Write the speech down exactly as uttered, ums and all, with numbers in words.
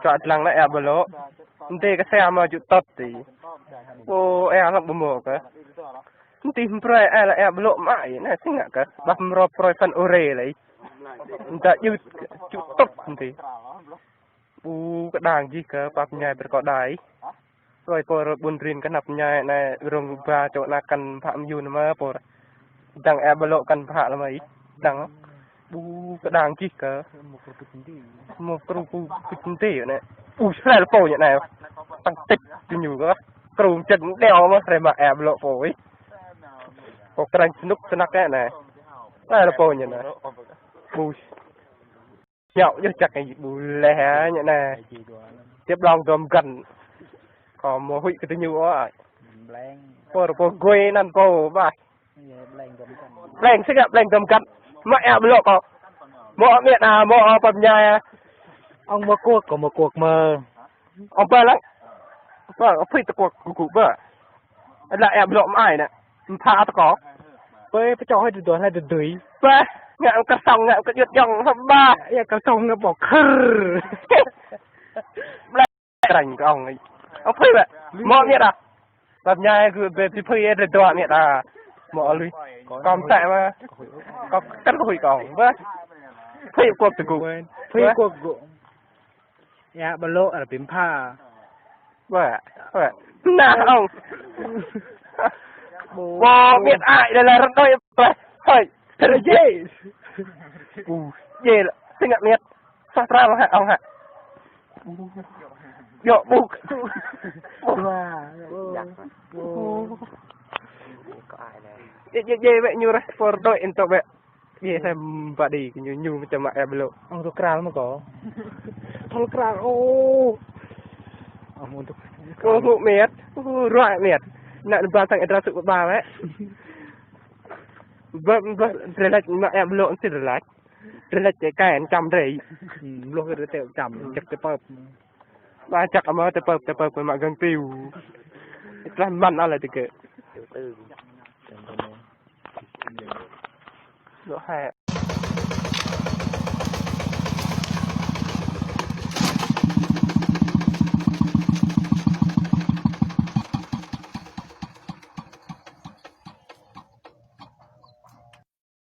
Čuă dlăng lĕ êa ƀlŏ. Mdê kơ sia mâo jŭ tŭt ti. Ô, êa lăng ƀu mâo kơ. Mdê mprơi êa lĕ êa ƀlŏ mă i, nă, si ngă kơ. Ƀah mrô prơi păn ure lei. Mdê jŭ, jŭ tŭt mdê. Ƀu kơ đang jih kơ pap ñai brko đai. Roi pô roi ƀun rin kơ năp ñai nai rông ba čô na kăn phă myu nama pô. Dăng êa ƀlŏ kăn phă lama i. Dăng. Ƀu kơ đang jih kơ. Mâo kru pu pĭt mdê nai. Ƀu srel pô ñu nai. Tăng tĭt ti ñu kơ. Kru mčet đeo mă srel mă êa ƀlŏ pô i. Pô krăng snŭk snăk nai. Srel pô ñu nai. Ƀu. Ñu yơh čăk ƀu leh ñu nai. Tiap ƀlŏng dôm găn. Kâo mâo huĭ kơ ti ñu ôh. Pô, pô gui năn pô ƀah. Bleng si ngă bleng dôm găn. Mă êa ƀlŏ kâo. Mâo miêt a, mâo pap ñai a. Ŏng mâo kuôk, kâo mâo kuôk mơh. Ŏng ba lăng. Ba, phi tơ kuôk kơ kơ ba. Lă êa ƀlŏ mă ai nă. Mphă tơ kâo. Pê pơčô hơi tơ dua, hơi tơ dui. Ba, ngă kơ song, ngă kơ jut jong, hă ba. Êa kơ song ngă bŏ khơr. Bleng krăng kơ ŏng. Ŏng phi ba. Mâo miêt a. Pap ñai kơ bê phi phi êa tơ dua miêt a. Mâo lui. Kâo msĕ mă. Kâo kăn kơ huĭ kâo. Ba. Phi kuôk tơ gŭ. Phi kuôk gŭ. Êa ƀlŏ ară bi mphă. Ba. Ba. Nă ŏng. Mâo miêt ai leh leh rơnoi ba. Hơi. Tơ jê. Ƀu. Jê lă. Si ngă miêt. Sah tral hă ŏng hă. Yŏ ƀu. Wa. Jê, jê, jê, wĕ ñu rah por doi ento wĕ. Jê, sem ba đi, ñu, ñu mčăm mă êa ƀlŏ. Ŏng tŭ kral mơh kâo. Thâo kral, ô. Ŏng tŭ. Ô, hŭ miêt. Ô, ruă miêt. Nă ba sang êdra sŭ ba wĕ. Ba, ba, drei lač mă êa ƀlŏ si drei lač. Drei lač čĕ kai čăm drei. Mlŏh kơ drei tĕ čăm, čăk tĕ pơp. Ba čăk ama tĕ pơp, tĕ pơp kơ mă găng tiu. Tlah măn ala tĕ kơ. Lŏ hai.